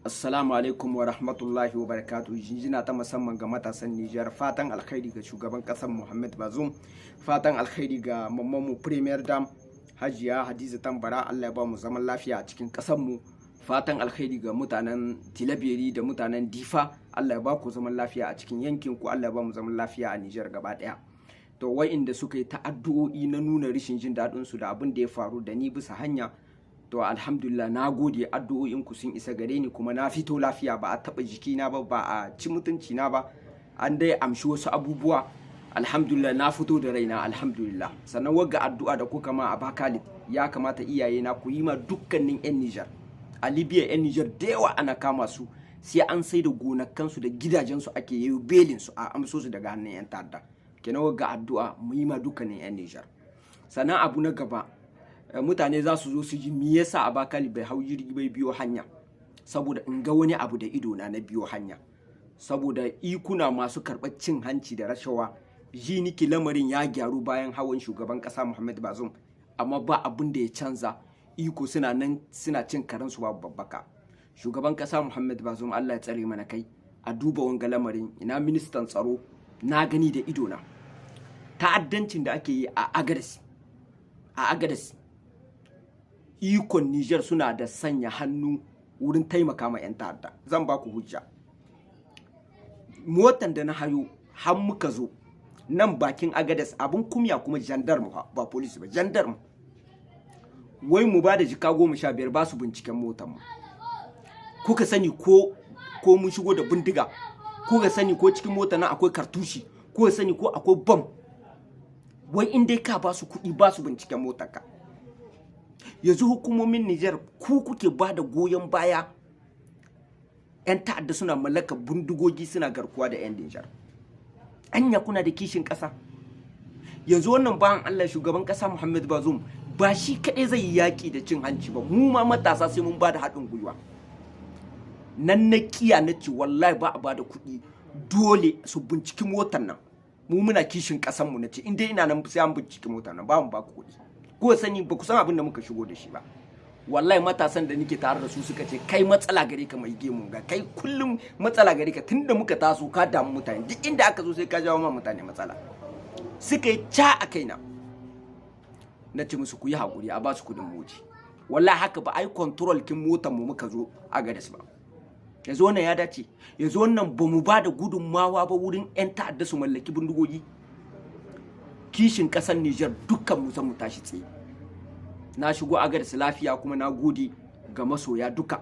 Assalamu alaikum wa rahmatullahi wa barakatuh. Jinjina ta musamman ga matasan Nijar, fatan alkhairi ga shugaban kasar Muhammad Bazoum, fatan alkhairi ga mammanmu Première Dame Hajiya Hadiza Tambara. Allah ya ba mu zaman lafiya a cikin kasar mu. Fatan alkhairi ga mutanen Tillabéri da mutanen Difa. Allah ya ba ku zaman lafiya a cikin yankin ku. Allah ya ba mu zaman lafiya a Nijar gaba daya. To, wa'inda suka yi ta'addu'o'i na nuna rashin jin daɗin su da abin da ya faru da ni bisa hanya, to alhamdulillah, na gode. Addu'o'in ku sun isa gare ni kuma na fito lafiya. Ba a taɓa jikina ba, ba a ci mutunci na ba, an dai amshi wasu abubuwa. Alhamdulillah, na fito da raina, alhamdulillah. Sannan wagga addu'a da kuka ma a Bakalid, ya kamata iyaye na ku yi ma dukkanin 'yan Nijar. A Libya, 'yan Nijar da yawa ana kama su, sai an sai da gonakansu da gidajensu ake yi belin su, a amso su daga hannun 'yan ta'adda. Kenan wagga addu'a mu yi ma dukkanin 'yan Nijar. Sannan abu na gaba, mutane za su zo su ji me yasa Abakali bai hau jirgi bai biyo hanya. Saboda in ga wani abu da ido na, na biyo hanya, saboda ikuna masu karɓar cin hanci da rashawa. Ji niki lamarin ya gyaru bayan hawan shugaban ƙasa Muhammad Bazoum, amma ba abin da ya canza. Iko suna nan suna cin karensu babu babbaka. Shugaban ƙasa Muhammad Bazoum, Allah ya tsare mana kai. A duba wanga lamarin. Ina ministan tsaro? Na gani da idona ta'addancin da ake yi a Agadez. A Agadez, ikon Niger suna da sanya hannu wurin taimaka ma 'yan ta'adda. Zan ba ku hujja. Motan da na hayo har muka zo nan bakin Agadez, abin kumya kuma, gendarme, ba police ba, gendarme, wai mu ba da jika 15 ba su binciken motan mu. Kuka sani ko mun shigo da bindiga? Kuka sani ko cikin mota nan akwai kartushi? Kuka sani ko akwai bom? Wai in dai ka ba su kuɗi, ba su binciken motarka. Yanzu hukumomin Nijar, ku kuke ba da goyon baya 'yan ta'adda suna mallaka bindigogi, suna garkuwa da 'yan Nijar. Anya kuna da kishin ƙasa? Yanzu wannan bayan Allah, shugaban ƙasa Muhammad Bazoum ba shi kaɗai zai yi yaƙi da cin hanci ba, mu ma matasa sai mun ba da haɗin gwiwa. Nan na kiya, na ce wallahi ba a ba da kuɗi, dole su binciki motar nan. Mu muna kishin ƙasanmu. Na ce in dai ina nan sai an binciki motar nan, ba mu ba ku kuɗi. Ko sani ba ku san abin da muka shigo da shi ba. Wallahi matasan da nake tare da su suka ce, "Kai matsala gare ka, mai gemu ga kai, kullum matsala gare ka. Tunda muka taso ka damu mutane, duk inda aka zo sai ka jawo ma mutane matsala." Suka yi ca a kaina. Na ce musu ku yi haƙuri, a ba su kuɗin moti. Wallahi haka ba ai contrôle kin motar mu muka zo Agadez ba. Yanzu wannan ya dace? Yanzu wannan ba mu ba da gudunmawa ba wurin 'yan ta'adda su mallaki bindigogi? Kishin ƙasar Nijar, dukkan mu mu tashi tsaye. Na shigo Agadez lafiya kuma na gode ga masoya duka.